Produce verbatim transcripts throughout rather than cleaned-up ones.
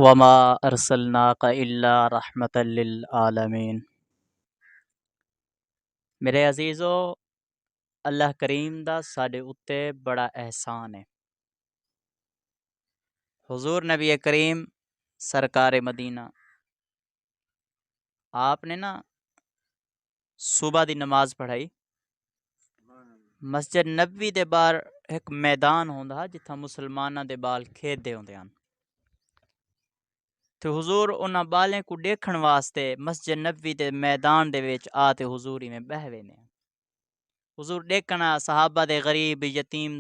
وما ارسلناک الا رحمتا للعالمین۔ میرے عزیزو، اللہ کریم دا ساڈے اتے بڑا احسان ہے۔ حضور نبی کریم سرکار مدینہ آپ نے نا صبح دی نماز پڑھائی۔ مسجد نبوی دے باہر ہک میدان ہوندا ہا جتھاں مسلماناں دے بال کھیڈدے ہوندے ہن۔ تے حضور انہاں بالیں کوں ڈیکھن واسطے مسجد نبوی دے میدان دے وچ آ تے حضور ایویں بہہ ویندے ہن۔ حضور ڈیکھن آ، صحابہ دے غریب، یتیم،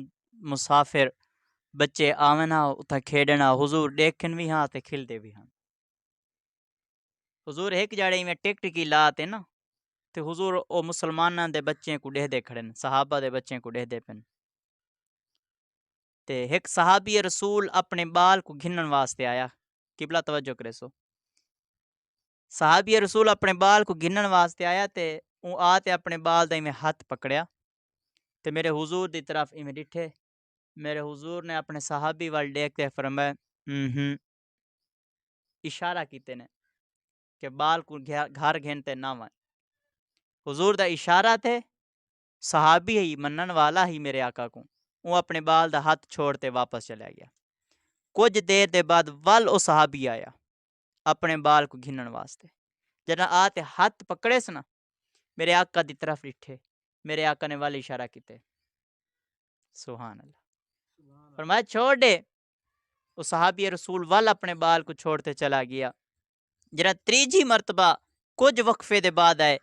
مسافر بچے آون ہا، اتھاں کھیڈن ہا، حضور ڈیکھن وی ہاں تے کھلدے وی ہن۔ حضور ہک جاڑے ایویں ٹک ٹکی لا تے نا، تے حضور او مسلماناں دے بچیں کوں ڈیہدے کھڑن، صحابہ دے بچیں کوں ڈیہدے پن۔ تے ہک صحابی رسول اپنے بال کوں گھنن واسطے آیا۔ قبلہ توجہ کریسو۔ صحابی رسول اپنے بال کوں گھنن واسطے آیا تے اوں آ تے اپنے بال دا ایویں ہتھ پکڑیا تے میرے حضور دی طرف ایویں ڈٹھے۔ میرے حضور نے اپنے صحابی ول ڈیکھ تے فرمایا، ہوں ہوں، اشارہ کیتے نے کہ بال کوں گھر، گھر گھن تے نہ ونڄ۔ حضور دا اشارہ تے صحابی ہئی، منن والا ہئی میرے آقا کوں۔ اوں اپنے بال دا ہتھ چھوڑ تے واپس چلیا گیا۔ کجھ دیر دے بعد ول او صحابی آیا اپنے بال کوں گھنن واسطے۔ جݙاں آ تے ہتھ پکڑیس نا، میرے آقا دی طرف ڈٹھے، میرے آقا نے ول اشارہ کیتے۔ سبحان اللہ۔ فرمایا، چھوڑ ݙے۔ او صحابی رسول ول اپنے بال کوں چھوڑ تے چلا گیا۔ جݙاں تریجھی مرتبہ کجھ وقفے دے بعد آئے،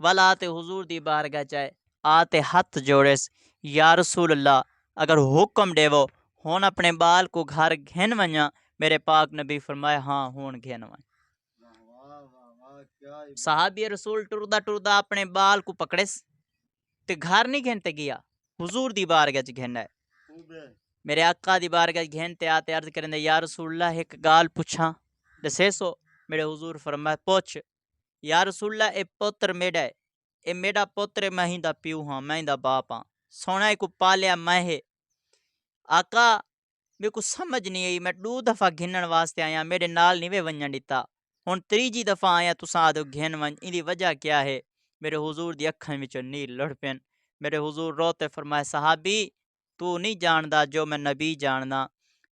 ول آ تے حضور دی بارگاہ چ آئے، آ تے ہتھ جوڑیس، یا رسول اللہ، اگر حکم ݙیوو، ہݨ اپنے بال کوں گھر گھن ونڄاں۔ میرے پاک نبی فرمایا، ہاں، ہݨ گھن ونڄ۔ صحابی رسول ٹردا ٹردا اپنے بال کوں پکڑیس تے گھر نہیں گھن تے گیا، حضور دی بارگاہ چ گھن آئے۔ میرے آقا دی بارگاہ چ گھن تے آ تے عرض کریندے، یا رسول اللہ، ہک ڳالھ پچھاں؟ ݙسیسو؟ میرے حضور فرمائے، پچھ۔ یا رسول اللہ، اے پتر میݙا ہے، اے میݙا پتر ہے، میں ایندا پیو ہاں، میں ایندا باپ ہاں، سوہݨا ایکوں پالیا میں ہے۔ آقا، میکوں سمجھ نہیں آئی، میں ݙو دفعہ گھنݨ واسطے آیاں، میݙے نال نہیں وے ونڄݨ ݙتا، ہݨ تریجھی دفعہ آیاں، تساں آہدے ہو گھن ونڄ، ایندی وجہ کیا ہے؟ میرے حضور دی اکھاں وچوں نیر لڑھ پن۔ میرے حضور رو تے فرمائے، صحابی، تو نہیں جاندا جو میں نبی جاندا۔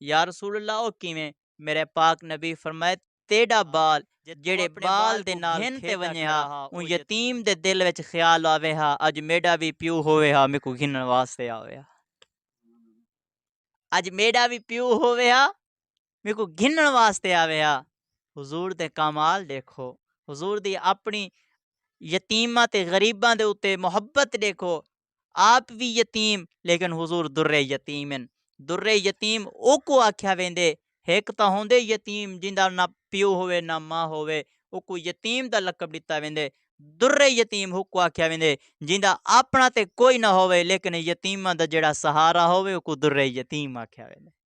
یا رسول اللہ، او کیویں؟ میرے پاک نبی فرمائے، تیݙا بال جیڑھے بال دے نال گھن تے ونڄے ہا، اوں یتیم دے دل وچ خیال آوے ہا، اڄ میݙا وی پیو ہووے ہا، میکوں گھنݨ واسطے آوے ہا۔ اڄ میݙا وی پیو ہووے ہا، میکوں گھنݨ واسطے آوے ہا۔ حضور دے کمال ݙیکھو، حضور دی اپݨی یتیماں تے غریباں دے اتے محبت ݙیکھو۔ آپ وی یتیم، لیکن حضور در یتیم ہن۔ در یتیم اوکوں آکھیا ویندے، ہک تاں ہوندے یتیم جیندا نہ پیو ہووے نہ ماں ہووے، اوکوں یتیم دا لقب ݙتا ویندے۔ در یتیم اوکوں آکھیا ویندے جیندا اپݨا تے کوئی نہ ہووے، لیکن یتیماں دا جیڑھا سہارا ہووے، اوکوں در یتیم آکھیا ویندے۔